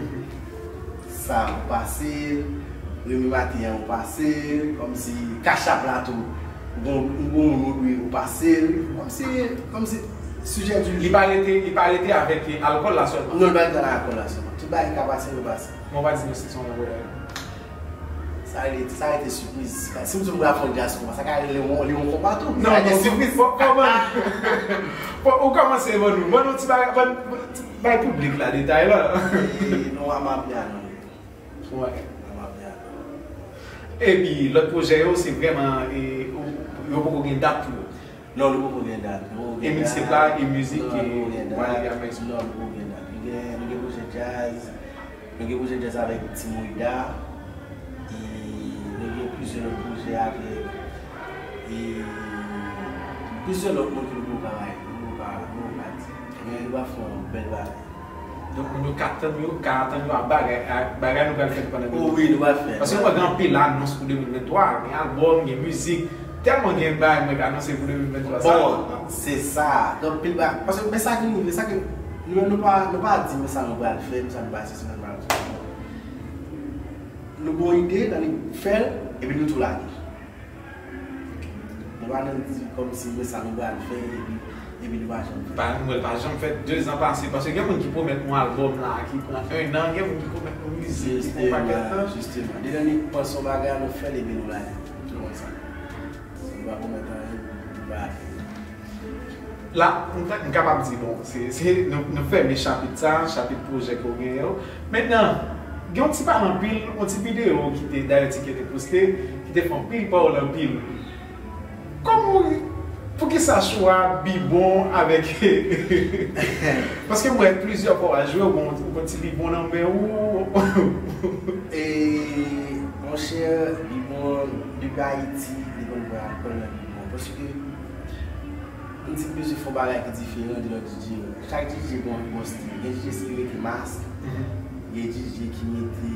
sa pou pase l, Remi Maten an pou pase l, kòmsi Kachap la tou, ou gon, ou gon moun ou dwe ou pase l, kòmsi, kòmsi sijè di jou. Li pa rete, li pa rete avèk alkòl la sèlman. Non, li pa rete nan alkòl la sèlman. Tout bagay ki ka pase, yo pase. Mwen pa di nou se yon lè. Sa rete, sa rete sipriz. Si m di w m pral fè yon djaz konpa, sa ka rele yon, li yon konpa tou. Non, sa rete non, sipriz. Fò, kòman? Fò, ou kòmanse ban nou. Ban nou ti bagay, ban, ban ti bay piblik la detay la. E, nou Amapiano. Wè. Amapiano. Epi, lòt pwojè yo, se vrèman, e, ou, yo poko gen dat pou yo. Non, nou poko gen dat. Nou poko gen dat. E miksep la, e mizik, e, w ale avèk. Non, nou poko gen dat. Nou gen, nou gen pwojè djaz, nou gen pwojè djaz avèk Ti Moida, e nou gen plizyè lòt pwojè avèk, e plizyè lòt moun ke nou poko ka bay, nou poko ka, nou poko ka di. Men nou va fè yon bèl bagay. Donk, moun yo ka tann yo, ka atann yo a bagay, a bagay nou pral fè pandan de mwa. O wi, nou pral fè. Paske mwen gen anpil anons pou de mil venntwa, gen albòm, gen mizik, tèlman gen bagay mwen ka anonse pou de mil venntwa sa. Bon, se sa. Gen anpil bagay. Paske, men sa ki rive, sa ki, nou menm nou pa, nou pa di, men sa nou pral fè, men sa nou pral fè, se nou pral fè. Nou gen yon ide, nou annik fè l, epi nou tou lage. Nou pa nan di kòmsi men sa nou pral fè, epi, epi nou pa janm fè. Pa, nou pa janm fè, dezan pase, paske gen moun ki pwomèt yon albòm la, ki pran ennan, gen moun ki pwomèt yon mizik, ki pran yon pakèt tan. Jisteman, jisteman. Depi nou panse yon bagay, nou fè l, epi nou lage. Se konsa. Si nou pa pwomèt anyen, nou pa fè. La, m ta, m kapab di, bon, se, se, nou, nou fèmen chapit sa, chapit pwojè ke w genyen yo. Mentnan, gen yon ti pale anpil, yon ti videyo ki te, dayè Ti Kè te poste, ki te fè anpil pawòl anpil. Kòman, poukisa chwa Bibon avèk, paske m wè plizyè fwa w al jwe, ou gon, ou gon ti Bibon nan men ou. E, monchè, Bibon, depi Ayiti, li konn pran alkòl nan Bibon. Paske, m di m bezwen fè yon bagay ki diferan de lòt D J yo. Chak D J gen yon, yon stil. Gen D J ki rete mask, gen D J ki mete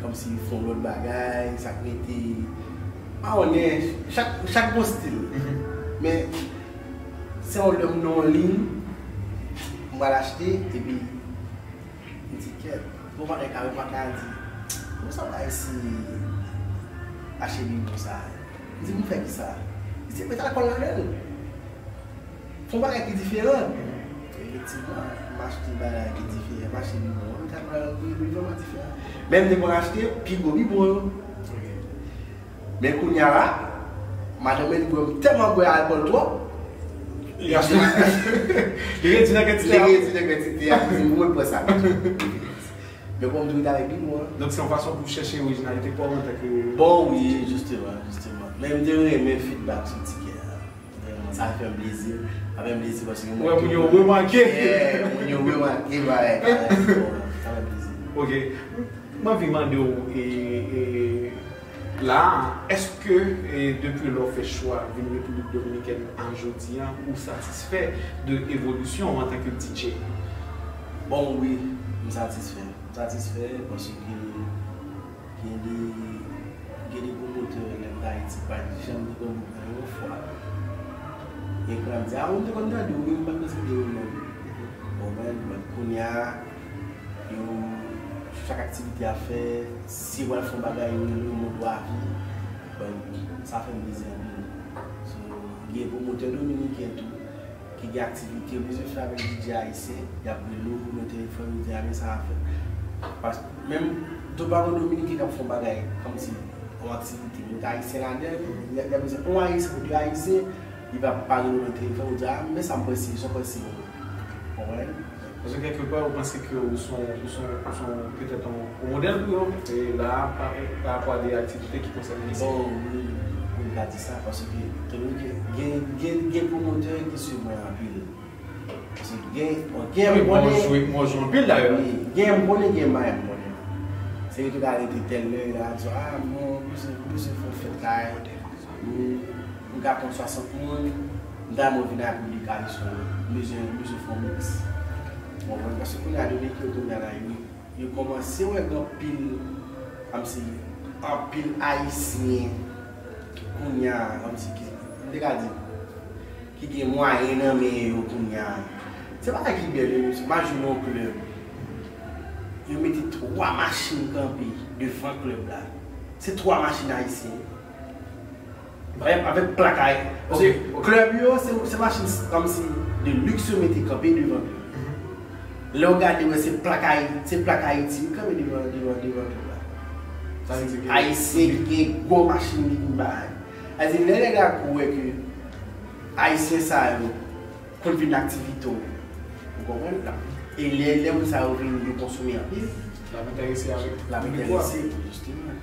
kòmsi fè yon lòt bagay, sa k rete, pa konnen, chak, chak gen yon stil. Men, se yon lè m nan yon liy, m pral achte, epi m di, kèt, bon, pa ka, pa ka di, bon, sa pa isi achte Bibon sa. M di, pou fè kisa? Li di, met alkòl ladan l. Fè yon bagay ki diferan. Efektivman, m achte bagay ki diferan. M achte Bibon, m te pral bwè, li vrèman diferan. Men m te konn achte pi gwo Bibon yo. Men kounye a la, madanm mwen li bwè, m tèlman bwè alkòl twòp. Li achte. Li redui nan kantite a. Li redui nan kantite a, li di, mwen pran sa. Men kòm m tou rete avèk Bibon an. Donk, se yon fason pou chèche orijinalite pa w antanke. Bon, wi, jisteman, jisteman. Men m te renmen feedback sou Ti Kè a. Vrèman, sa fè m plezi. Sa fè m plezi paske mwen. Wè, moun yo remake. Yeah, moun yo remake, bagay, bagay. Sa fè m plezi. Ok. M anvi mande w, e, e, La, èske, e, depi lè w fè chwa vin Repiblik Dominikèn a jodi a, ou satisfè de evolisyon w antanke D J? Bon, wi, m satisfè. M satisfè paske gen de, gen de pwomotè lè m t Ayiti pa t janm te ban m yon fwa. Gen kran di, a, ou m te konn tande w, wi, m pa t konn se te ou menm. Ou konprann? Bon, kounye a, yo, chak aktivite a fè, si w al fè yon bagay, yo rele w mond w a vi. Bon, sa fè m plezi anpil. So, gen pwomotè dominiken tou ki gen aktivite, yo bezwen fè avèk D J ayisyen, y ap rele w nan telefòn, yo di, a, men sa a fèt. Paske menm tou pa gen dominiken k ap fè yon bagay, kòmsi, yon aktivite, yo t ayisyen ladan l, y ap bezwen yon ayisyen pou de ayisyen, li pa pale w nan telefòn, ou di, a, men sa m panse, sa w panse. Ou konprann? Paske kèlkepa, ou panse ke ou son, ou son, ou son petèt yon, yon modèl pou yo, e la, pa, pa rapò a de aktivite ki konsène mizik. Bon, wi, wi, m ka di sa, paske, tande ke gen, gen, gen pwomotè ki swiv mwen anpil. Paske gen, bon, gen, wi, mwen jwe, mwen jwe anpil dayè. Wi, gen, m konnen gen may, m konnen. Se yo tou ka rete tèl lè, la, di, a, mwen, mwen se, mwen se fè fèt kay. M ka pran swasant moun, m ta mwen vin a piblik ayisyen, m bezwen, m bezwen fè yon miks. Ou konprann? Paske kounye a, depi ke yo kounye a la, yo, yo kòmanse wè gen anpil, kòmsi, anpil ayisyen, kounye a, kòmsi, ki, m te ka di, ki gen mwayen nan men yo kounye a. Se bagay ki bèl, wi, mesye. M al jwe nan yon klèb. Yo mete twa machin kanpe devan klèb la. Se twa machin ayisyen. Avèk, avèk plak ay. Paske klèb yo, se, se machin kòmsi de luxe yo mete kanpe devan klèb. Lè w gade, wè se plak ay, se plak Ayiti ki kanpe devan, devan, devan klèb la. Ayisyen ki gen gwo machin, ki gen bagay. Sa vle di, lè nèg la kou wè ke Ayisyen sa yo konn vin aktivite w. Ou konprann? E lè, lè moun sa yo vini, yo konsome anpil. L ap enterese avèk piblik ou a. L ap enterese, jisteman.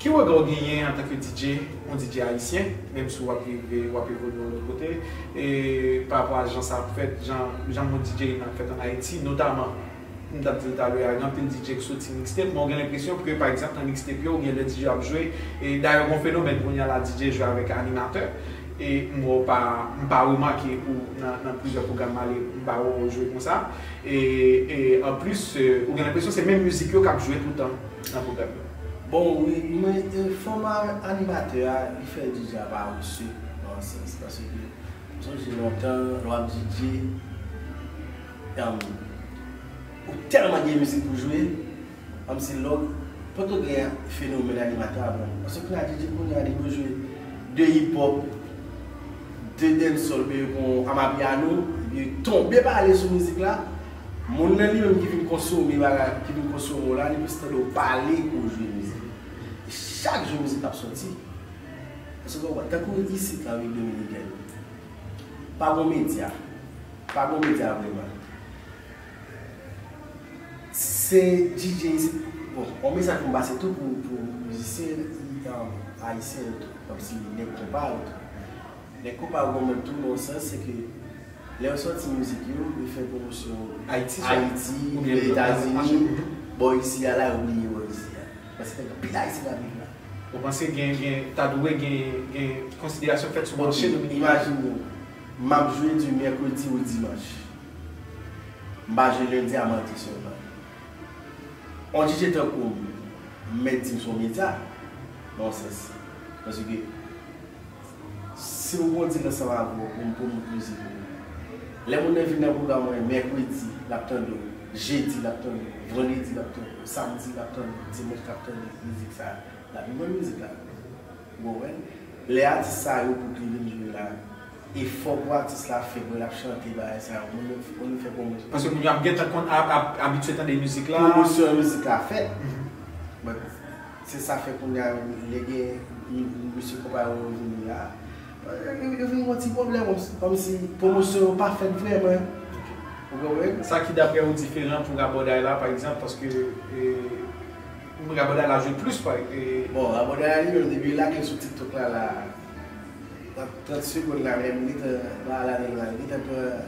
Ki rega w genyen antanke D J, yon D J ayisyen, menm si w ap rive, w ap evolye yon lòt kote, e pa rapò a jan sa ap fèt, jan, jan mond D J ap fèt ann Ayiti, notaman, m t ap di l talè a, gen anpil D J ki soti mixtape, men w gen lenpresyon ke, pa egzanp, nan mixtape yo, ou gen lè D J ap jwe, e dayè, gen yon fenomèn kounye a la, D J jwe avèk animatè, e m wè w pa, m pa remake ou nan, nan plizyè pwogram m ale, m pa wè w jwe konsa. E, e anplis, e, ou gen lenpresyon se menm mizik yo k ap jwe toutan nan pwogram yo. Bon, wi, men, e, fòma animatè a, li fè D J a parese, nan yon sans, paske, m sonje lontan, lè w ap D J, em, ou tèlman gen mizik pou jwe, kòmsi lè w, pòtan w gen fenomèn animatè a, bon, paske kounye a, D J kounye a, li bezwen de hip hop, de dancehall, men yo pran amapiano, epi yo tonbe pale sou mizik la. Moun nan li menm ki vin konsome bagay, ki vin konsome w la, li plis tande w pale ke w jwe mizik. E chak jou mizik ap soti. Paske w konprann, tankou isit la, Repiblik Dominikèn, pa gon medya. Pa gon medya vrèman. Se D J isit. Bon, yon mesaj pou m pase tou pou, pou mizisyen, um, ayisyen yo tou, kòmsi nèg konpa yo tou. Nèg konpa yo gon mòd tou nan yon sans, se ke lè yo sòti mizik yo, yo fè pwomosyon Ayiti, Ayiti, oubyen Etazini, bò isi a la, yo bliye bò isi a. Paske gen anpil Ayisyen k ap viv la. Ou panse gen, gen, ta dwe gen, gen konsiderasyon fèt sou mache dominiken? Imajine w, m ap jwe di mèkredi ou dimanch. M pa jwe lendi a madi sèlman. On D J tankou m, m mèt di m se yon medya, nan yon sans. Paske, si m pran yon dil ansanm avè w pou m pwomot mizik ou, lè moun nan vin nan pwogram mwen, mèkredi, l ap tande w, jedi, l ap tande w, vandredi, l ap tande w, samdi, l ap tande w, dimanch, l ap tande mizik sa a, l ap vin jwenn mizik la. Ou konprann? Lè atis sa yo book li vin jwe la, efò pou atis la fè pou l ap chante bagay sa yo, moun yo, moun yo fè pwomosyon. Paske moun yo ap gentan konn, ap, ap abitye tande mizik la. Pwomosyon mizik la fèt. But se sa fè kounye a, lè gen m-, m-, mesye konpa yo vini la, yo, yo vin gen yon ti pwoblèm, kòmsi pwomosyon yo pa fèt vrèman. Ou konprann? Sa ki daprè ou diferan pou Rabòday la, pa egzanp, paske, e, Ou mwen Rabòday la jwe plis pa e. Bon, Rabòday la li menm depi l lage sou TikTok la la, nan trant segonn la menm li gentan ba la nan la, li gentan pran.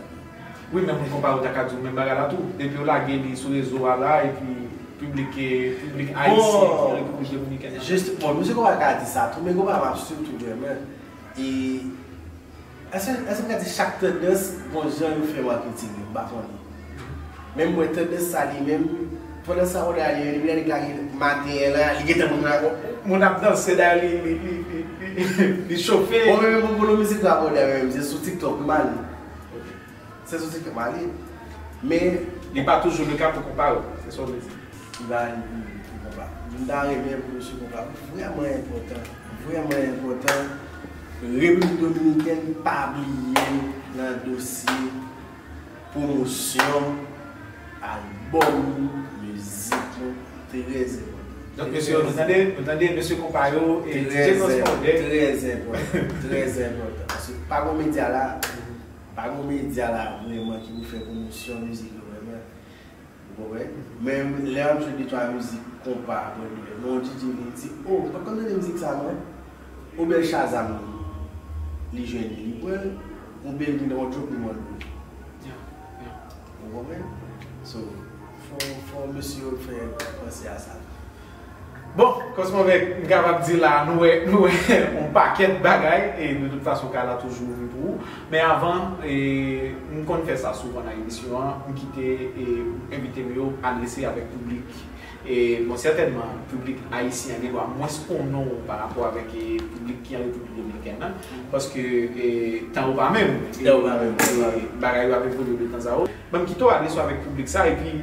Wi, menm moun konpa yo ta ka di w menm bagay la tou. Depi yo lage li sou rezo a la, epi Piblik, piblik ayisyen ki nan Repiblik Dominikèn nan. Jis, bon, Mesye Konpa ka di sa tou, men Konpa m ap swiv tou vrèman. E, èske, èske m ka di chak tandans, gon jan yo fè maketi li, m pa konnen. Men m wè tandans sa li menm, pandan sa ou la, li, li, li, li, maten an la, li gentan moun la. Moun ap danse, dayè li, li, li, li, li, li chofe. Bon, men, men, bon, bon, mizik la, bon, dayè, men, se sou TikTok, m ale. Se sou TikTok, m ale. Men, li pa toujou le ka pou Konpa yo, se sa w vle di. Li pa li pou, pou Konpa. M ta renmen pou Mesye Konpa vrèman enpòtan, vrèman enpòtan. Repiblik Dominikèn pa bliye l nan dosye pwomosyon albòm li, mizik li, trè enpòtan. Donk, mesye yo, nou tande, nou tande, mesye Konpa yo, e DJ Cosmo Bèk. Trè enpòtan, trè enpòtan. Paske pa gon medya la, pa gon medya la vrèman ki pou fè pwomosyon mizik yo vrèman. Ou konprann? Men lè m ap jwe de twa mizik Konpa, Brandway, men yon DJ vin di, "Oh, m pa t konn tande mizik sa non." Oubyen l Shazam li, li jwenn li, li pran l, oubyen l vin nan yon drop li mande l. Yeah, yeah. Ou konprann? So, fò, fò mesye yo fè panse a sa. Bon, Cosmo Bèk, m kapab di la, nou wè, nou wè yon pakèt bagay, e de tout fason, kay la toujou ouvri pou ou. Men avan, e, m konn fè sa souvan nan emisyon an, m kite, e, envite m yo adrese avèk piblik. E, bon, sètènman, piblik ayisyen an gen dwa mwens konnen w pa rapò avèk, e, piblik ki an Repiblik Dominikèn nan, paske, e, tan ou pa menm. Tan ou pa menm, e, bagay yo ap evolye de tan a ot. Ban m kite w adrese w avèk piblik sa, epi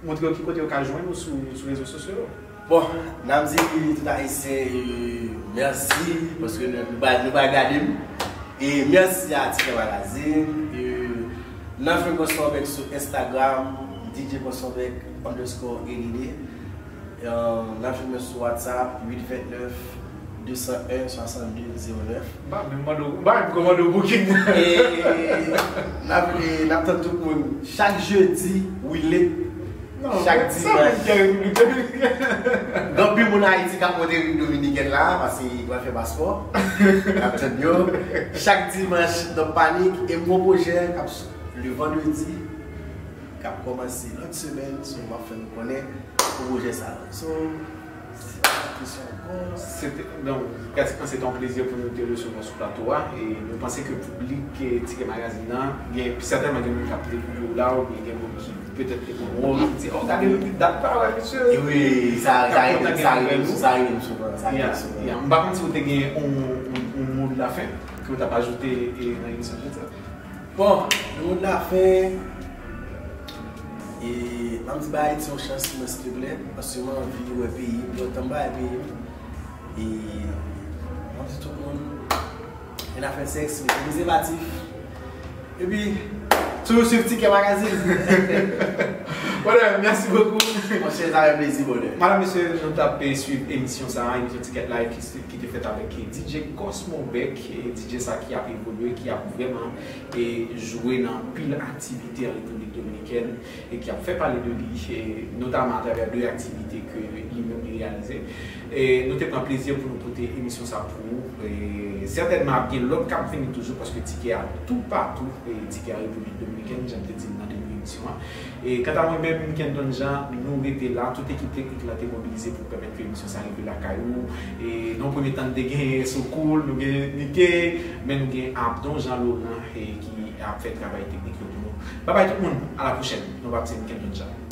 montre yo ki kote yo ka jwenn ou sou, sou rezo sosyo yo. Bon, n ap di tout Ayisyen, euh, mèsi, paske nou, nou pa, nou pa gade m. E mèsi a Tikè Magazine. Euh, n ap fè Cosmo Bèk sou Instagram, DJ Cosmo Bèk underscore N I D. Euh, n ap fè sou WhatsApp, uit vennèf, de san en, swasannde, zewo nèf. M pa menm mande w, m pa menm kòmande w booking. E n ap, e n ap tann tout moun chak jedi, wi late. Non, chak dimanch. Gen anpil moun Ayiti k ap monte Repiblik Dominikèn la, paske yo pral fè paspò. N ap tann yo. Chak dimanch, Don Panic, e m gon pwojè k ap s-, le vandredi, k ap kòmanse lòt semèn, so m ap fè nou konnen pou pwojè sa a. So, se pa kesyon ankò. Se te, donk, pratikman, se te yon plezi pou nou te resevwa w sou plato a. E nou panse ke piblik, eh, Tikè Magazine nan, gen, sètènman gen moun k ap dekouvri w la, oubyen gen moun ki petèt te konn wè w, ki di, "Oh, gade yon dat pa wè misye." E wi, sa, sa rive m, sa rive m souvan, sa rive m souvan. M pa konn si w te gen yon, yon, yon mo de la fen ke w t ap ajoute, eh, nan emisyon jodi a. Bon, le mot de la fin, e, m ap di ba Ayiti yon chans, mwen, silteplè, paske mwen anvi wè peyi m, lontan m pa wè peyi m. E, m ap di tout moun, ann al fè sèks, mete prezèvatif. Epi, toujou swiv Tikè Magazine. Brother, merci beaucoup. Monchè, sa fè plezi, brother. Madam, mesye, nou t ap, eh, swiv emisyon sa a, emisyon Tikè Live ki, ki te fèt avèk, eh, DJ Cosmo Beck, eh, DJ sa ki ap evolye, ki ap vrèman e jwe nan anpil aktivite an Repiblik Dominikèn e ki ap fè pale de li, e notaman atravè de aktivite ke li menm li reyalize. E nou te pran plezi pou nou pote emisyon sa pou ou. E sètènman, ap gen lòt k ap vini toujou, paske Tikè a toupatou, e Tikè a Repiblik Dominikèn, jan m te di l nan debi emisyon an. E kanta mwen menm, Kendon Jean, nou rete la, tout ekip teknik la te mobilize pou pèmèt ke emisyon sa rive lakay ou. E nan yon premye tan, n te gen Soukoul, nou gen Nike, men nou gen Abdon Jean Laurent, e ki ap fè travay teknik yo pou nou. Babay tout moun, a la pwochèn. Nou pa pase Kendon Jean.